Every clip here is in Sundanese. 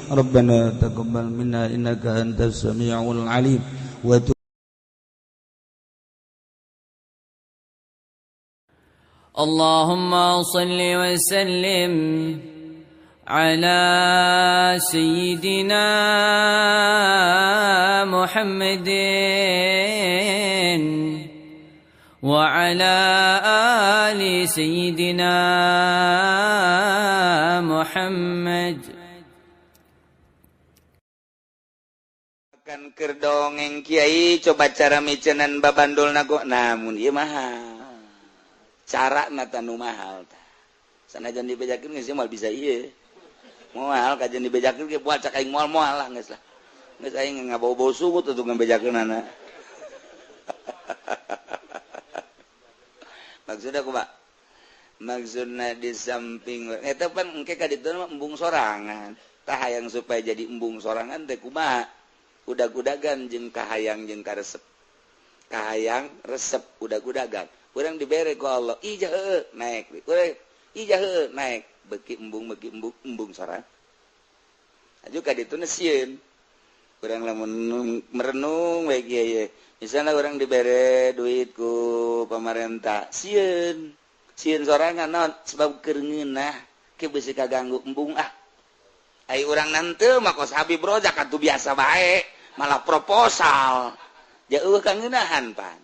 Rabbana taqabbal minna innaka antas samiul alim wa اللهم صل وسلم على سيدنا محمد وعلى آل سيدنا محمد. Kan keur dongeng kiai, coba cara micenan babandul nago, namun ieu mahal cara na nu mahal tah. Sanajan dibejakeun geus moal bisa ieu, moal kajian dibejakeun ge buat cak aing moal moal lah, geus lah, geus aing ngabau-bau sungut atuh ngabejakeunana. Maksudna kumaha? Maksudna di samping eta pan engke ka ditu mah embung sorangan. Tah, hayang supaya jadi embung sorangan teh kumaha? Udag-udagan jeung kahayang jeung karesep, kahayang resep udag-udagan. Urang dibere ku Allah ijah heueuh naek, urang ijah heueuh naek, beuki embung, beuki embung, embung sorangan. Aju ka ditu sieun urang lamun merenung we kieu ye. Misalnya urang dibere duit ku pamarentah, sieun, sieun sorangan. Naon sebab? Keur ngeunah ke beusi kaganggu, embung ah. Ai urang nante mah kos Habib Rozak atuh biasa bae, malah proposal jauh kangeunahan pan.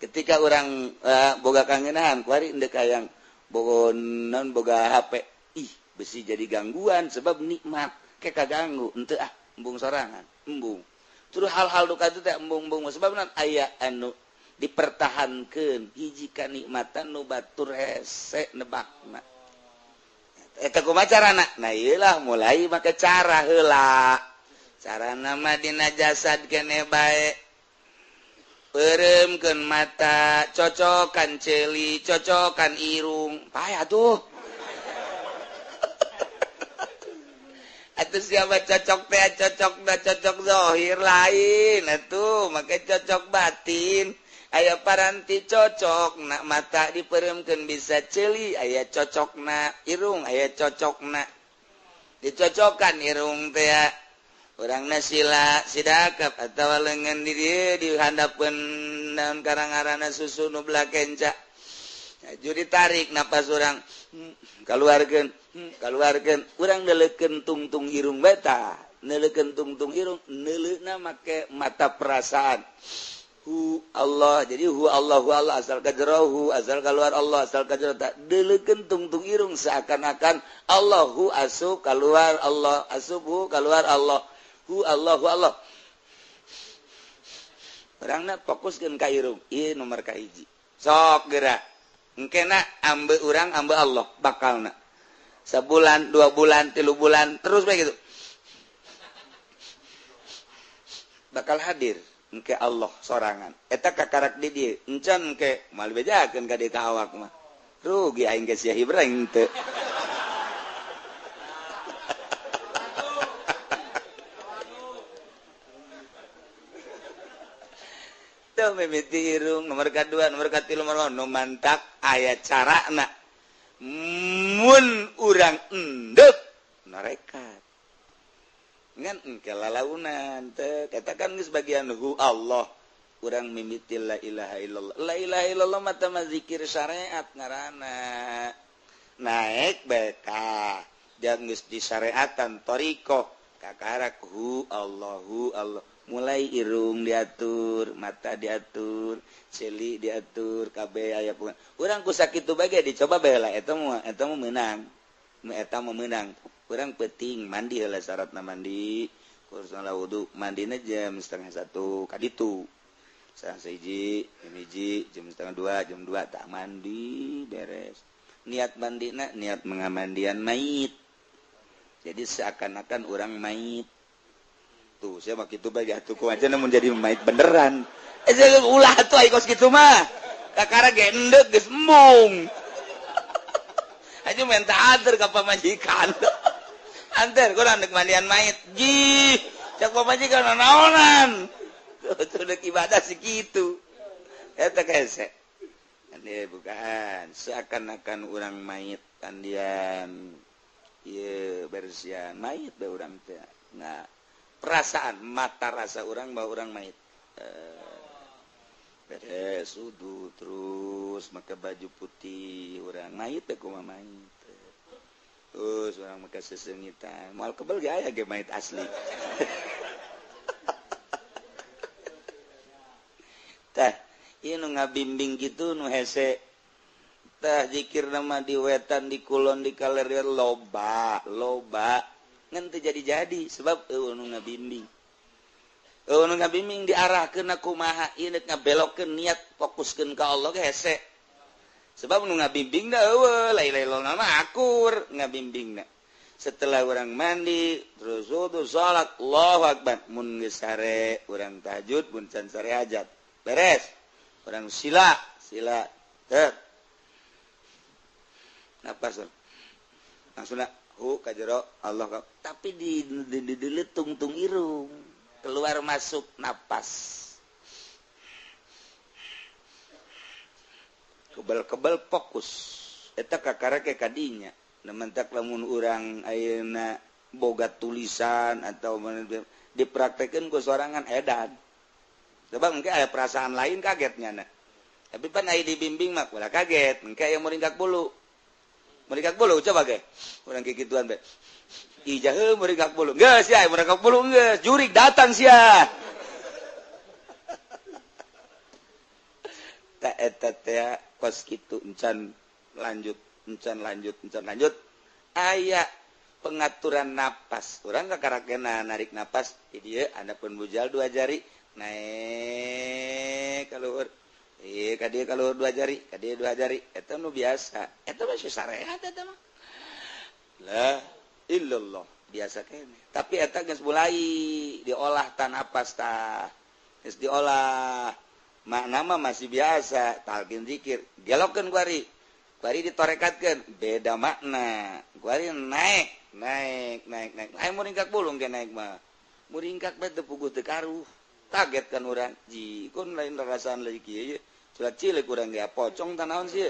Ketika orang boga kangeunahan kuari endek hayang boga non boga HP, ih besi jadi gangguan sebab nikmat ke kaganggu, henteu ah, embung sorangan, embung. Terus hal-hal duka itu teh embung-embung sebab non aya anu dipertahankeun hiji kanikmatan nu batur hese nebakna. Eta kumaha carana? Nah, ieulah mulai make cara heula. Carana mah dina jasad keneh bae. Peureumkeun mata, cocokan ceuli, cocokan irung. Payah tuh. Atuh siapa cocok teh, cocok dah cocok zahir lain atuh, make cocok batin. Aya paranti cocok nak mata diperemkeun bisa ceuli, aya cocokna irung, aya cocokna dicocokan irung teh. Urangna sila sidakap atawa leungeun di dieu dihandapeun naon karang-arana susu nu belah kenca. Aju ditarik napas urang, kaluarkeun, kaluarkeun, urang neuleukeun tungtung irung bae tah, neuleukeun tungtung irung, neuleuna make mata perasaan. Hu Allah, jadi hu Allah, hu Allah, asal kajero asal keluar Allah, asal kajero tak deleukeun tungtung irung seakan-akan Allah hu asup keluar Allah, asup hu keluar Allah, hu Allah, hu Allah. Urangna fokuskeun ka irung, ieu nomor kahiji. Sok geura. Engkena ambe urang ambe Allah bakalna. Sebulan, 2 bulan, 3 bulan terus bae gitu. Bakal hadir engke Allah sorangan. Eta kakarak di dieu, encan engke moal bejakeun ka dieu ka awak mah. Rugi aing ge sia Ibrahim teu. Tuh mimiti irung nomor kadua, nomor katilu, nomor nu mantak aya carana. Mun urang endep norekat. Ngan engke lalaunan teh eta kan geus bagian hu Allah. Urang mimiti la ilaha illallah. La ilaha illallah mah teh zikir syariat ngaranna. Naek bae ka jang geus disyariatan thariqah kakarak hu Allah, hu Allah. Mulai irung diatur, mata diatur, ceuli diatur, kabeh aya pungan. Urang ku sakitu bae ge dicoba bae lah eta mah, eta mah meunang. Eta mah meunang. Urang penting mandi heula, syaratna mandi kurang wudu, mandina jam 12.30 kaditu, 12.30, jam 1, jam 1.30, jam 2 tak mandi beres. Niat mandina niat mengamandian mayit, jadi seakan-akan orang mayit tuh. Saya mah kitu bae atuh, ku aja namun jadi mayit beneran. Eh, ulah tuh ai kos kitu mah, kakara ge endek geus embung aja minta anter ka pamajikan. Anter kurang dek mandian mayit ji, cak pamajikan naonan tuh, dek ibadah segitu. Eta kese ini bukan seakan-akan orang mayit mandian. Ieu bersihan mayit bae urang teh. Nah, perasaan mata rasa urang bahwa urang mayit. Beres wudu terus make baju putih urang mayit teh kumaha mayit. Terus urang make sesengitan. Moal kebel ge aya ge mayit asli. Tah, ieu nu ngabimbing kitu nu hese. Tah zikir nama di wetan di kulon di kaler loba, loba. Ngan teu jadi-jadi sebab eueuh nu ngabimbing. Eueuh nu ngabimbing diarahkeun kumaha ieu deuk ngabelokkeun niat fokuskeun ka Allah ge hese. Sebab nu ngabimbing da eueuh la ilaha illallah mah akur ngabimbingna. Setelah urang mandi terus wudu salat Allahu akbar mun geus sare urang tahajud mun can sare hajat. Beres. Urang sila, sila teu. Napas langsung hu ka jero Allah ka. Tapi di tungtung irung keluar masuk napas. Kebal-kebal fokus eta kakarake kadinya. Nementak lamun urang ayeuna boga tulisan atau dipraktekeun ku sorangan edan. Sebab engke aya perasaan lain kagetnya na. Tapi pan aya dibimbing mah ulah kaget, engke aya muringkak bulu. Muringkak bulu coba ge. Urang kikituan bae. Ijah heuh muringkak bulu. Geus sia muringkak bulu geus, jurig datang sia. Ta eta teh kos kitu encan lanjut, encan lanjut, encan lanjut. Aya pengaturan napas. Urang kakarakena narik napas di dieu andapun bujal dua jari naik ka luhur. Ka dieu ka luhur dua jari, ka dieu dua jari. Eta nu biasa. Eta mah syariat eta mah. La illallah biasa kene. Tapi eta geus mulai diolah tan napas tah. Geus diolah. Makna mah masih biasa, talqin zikir. Gelokkeun kuari. Kuari ditorekatkeun, beda makna. Kuari naik, naik, naik, naik. Aya muringkak bulung ge naik mah. Muringkak bae teu puguh teu karuh. Kaget kan urang. Ji, kun lain rasaan lagi kieu ye. Surat cilik urang ge pocong tanaon sih.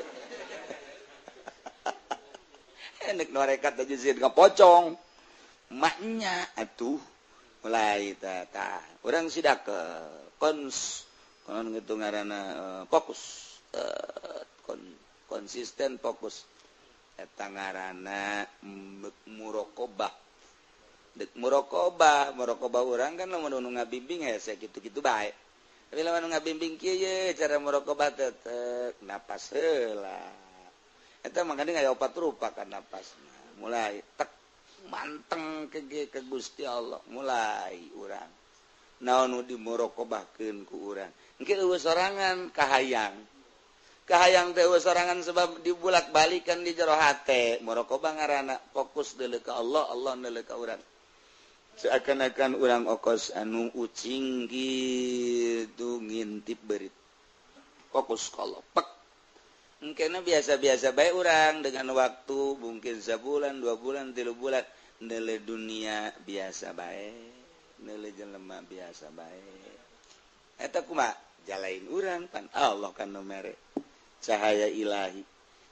Enek norekat aja sih pocong. Maknya atuh mulai tah tah. Urang sidak ke kons kon gitu ngaranna fokus konsisten fokus eta ngaranna muraqabah. Dek muraqabah, muraqabah urang kan lamun nu ngabimbing hese kitu-kitu bae. Tapi lamun ngabimbing kieu ye cara muraqabah teh napas heula. Eta makanya aya opat rupa kan napasna. Mulai tek manteng ke Gusti Allah, mulai urang. Naon nu dimuraqabahkeun ku urang. Engke eueuh sorangan kahayang. Kahayang teh eueuh sorangan sebab dibulak-balikan di jero hate. Muraqabah ngaranna fokus deuleu ka Allah, Allah deuleu ka urang. Seakan-akan urang okos anu ucing gitu ngintip berit. Fokus ka Allah. Pek. Engkena biasa-biasa bae urang dengan waktu mungkin sabulan, 2 bulan, 3 bulan nele dunia biasa bae, nele jelema biasa bae. Eta kumaha? Jalain urang pan Allah kan nu mere cahaya ilahi.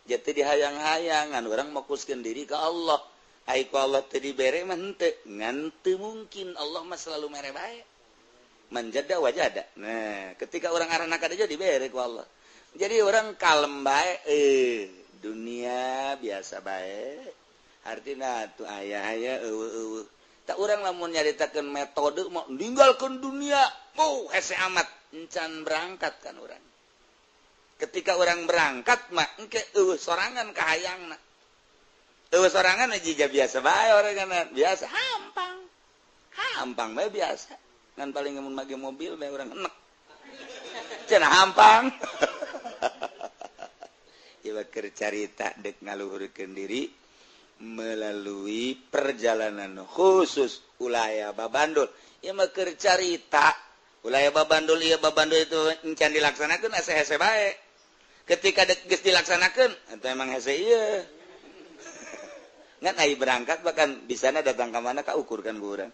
Jadi dihayang-hayangan urang fokuskeun diri ka Allah. Ai ku Allah teu dibere mah henteu, ngan teu mungkin Allah mah selalu mere bae. Manjada wajada. Nah, ketika urang arana ka dieu dibere ku Allah. Jadi orang kalem bae, dunia biasa bae. Artina tuh aya-aya eueuh-eueuh. Tak urang lamun nyaritakeun metode mau ninggalkeun dunia, oh hese amat encan berangkat kan urang. Ketika orang berangkat mah engke eueuh sorangan kahayangna. Eueuh sorangan jiga biasa bae orang kan biasa hampang. Hampang bae biasa. Ngan paling mun make mobil bae urang enek. Cenah hampang. Ieu keur carita deuk ngaluhurkeun diri melalui perjalanan khusus ulaya babandul. Ieu mah keur carita ulaya babandul, ieu babandul itu encan dilaksanakeun hese-hese bae. Ketika geus dilaksanakeun eta emang hese ieu. Ngan ai berangkat bahkan bisana datang ka mana ka ukur kan ku urang.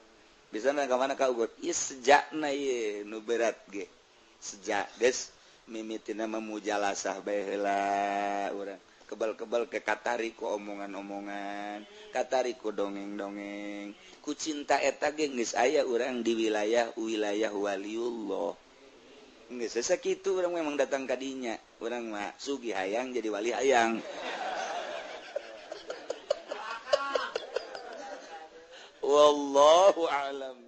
Bisana ka mana ka ukur. Ieu sejakna ieu nu berat ge. Sejak geus mimitina memujalasah bae heula urang. Kebal-kebal ke katarik ku omongan-omongan, katarik ku dongeng-dongeng, ku cinta eta ge geus aya urang di wilayah-wilayah waliullah. Geus sakitu urang memang datang ka dinya, urang mah sugih hayang jadi wali hayang. Wallahu a'lam.